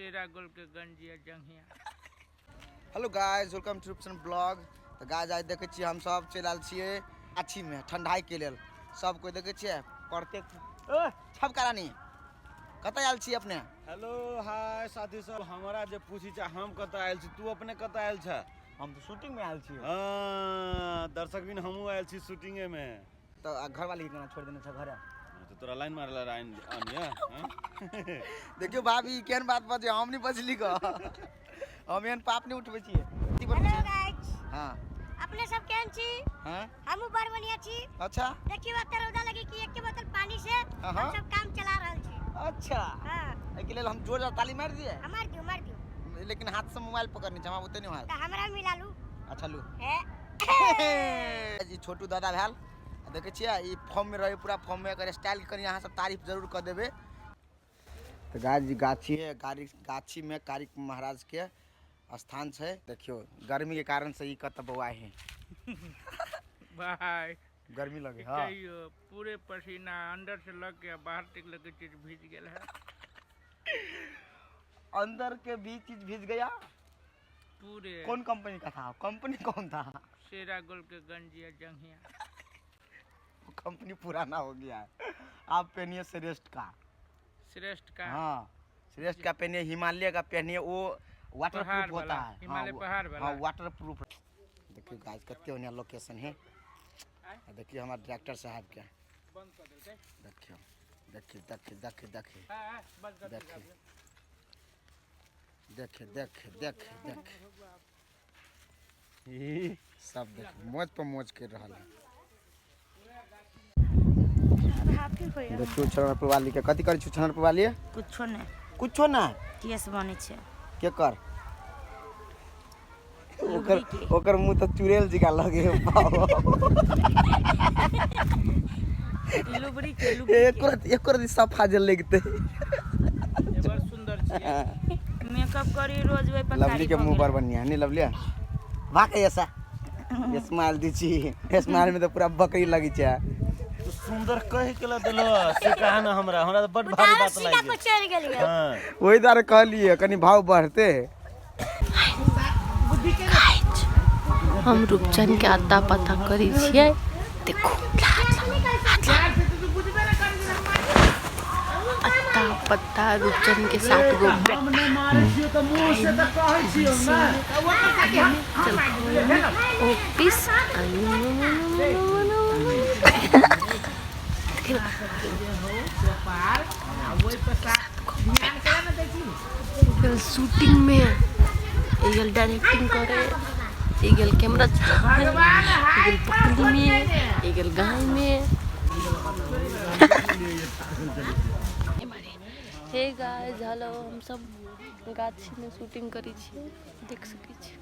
शेरा गोल के गंजिया जंघिया। Hello guys, welcome to Rupchand blog. तऽ guys आइ देखै छियै हम सब चलि आयल छियै गाछीमे ठंडाइके लेल। सब कोइ देखै छियै प्रत्येक ओ छबका रानी कतऽ आयल छी अपने? हेलो हाय साथी सब, हमरा जे पूछी छै हम कतऽ आयल छी, तू अपने कतऽ आयल छ? हम तऽ शूटिंग में आयल छी। हाँ, दर्शक बिन हमहूँ आयल छी शूटिंगे में। तऽ आ घरवाली के केना छोड़ि देने छ घरे? हाँ, तऽ तोरा लाइन मारल आनि आनिया। हाँ? देखियौ भाभी केहन बात बजे, हम नहि बजली ग, हम एहन पाप नहि उठबै छियै। की बनबै हेलो छियै? गाइस, हाँ अपने सब केहन छी? हाँ हमहूँ बड़ बढ़िया छी। अच्छा देखियौ एते रौदा लगे कि एक बोतल पानी से हाँ। हम सब काम चला रहल छी। अच्छा हाँ एहिके लेल हम जोरदार ताली मारि दिए? हाँ, मार दियौ मार दियौ। लेकिन हाथ से मोबाइल पकड़ने छै, हमरा ओते नहि होयत। तऽ हमरा मिला लू। अच्छा लू। हे ई छोटू दादा भेल, आ देखै छियै ई फॉर्म में रहे, पूरा फॉर्म में। एकर स्टाइल के कनि अहाँ सब तारीफ जरूर कऽ देबै। तऽ गाछ जी गाछी है, कारी गाछी में कारी महाराज के स्थान छै। देखियौ गर्मी के कारण से ई कतऽ बौआइ है। भाय गर्मी लगे। की हाँ कहियो, पूरे पसीना अंदर से लग के बाहर तक लगे चीज भीज गेल है। अंदर के भी चीज भीज गया पूरे। कौन कंपनी का था? कंपनी कौन था? शेरा गोल के गंजिया जंघिया। वो कंपनी पुराना हो गया है, आप पहनिए श्रेष्ठ का। श्रेष्ठ का? हाँ श्रेष्ठ का पहनिए, हिमालय का पहनिए, वो वाटर पहाड़ प्रूफ होता वाला, है। हाँ, हिमालय पहाड़ वाला। हाँ वाटर प्रूफ। देखियो गाइस कते बढ़िया लोकेशन है। आ देखियो हमार डायरेक्टर साहब के, बंद कर देलकै। देखियो देखियो देखियो देखियो देखियो हाँ, हाँ, बंद कर देलकै। देखियो देखियो देखियो देखियो देखियो सब देखियो मौज पर मौज कर रहल है। देखियो छनरपुर वाली के कथी करै छी छनरपुर वाली? कुछो नहि। कुछो नहि? केस बनै छै। केकर? ओकर ओकर मुंह तऽ चुड़ैल जकाँ लगे है बाबा। लुबरी के लुबरी एको रति एको रति सफा जे लगतै। बड़ सुंदर छियै। मेकअप करी रोज ओहि पर। लवली कारी के भऽ मुंह गेल। बड़ बढ़िया नहीं लवली? वाह के ऐसा स्माइल दी छी, स्माइल में तो पूरा बकरी लगी छै। तू सुंदर कहि के ला देलो से कहा ना, हमरा हमरा तऽ बड भारी उतारो बात सीधा लागि पर चढ़ि गेलियै। हाँ वही दुआरे कहलिए कनि भाव बढ़ते। हम रूपचन के अता पता करै छियै। देखो अत्ता पत्ता रूपचन के सात गो ऑफिस। शूटिंग में एक गेल डायरेक्टिंग करे, एक गेल कैमरा चलावे, एक गेल पकड़ी में, एक गेल गाय में। हे गाइस हेलो, हम सब गाछी में शूटिंग करै छियै, देख सकै छी।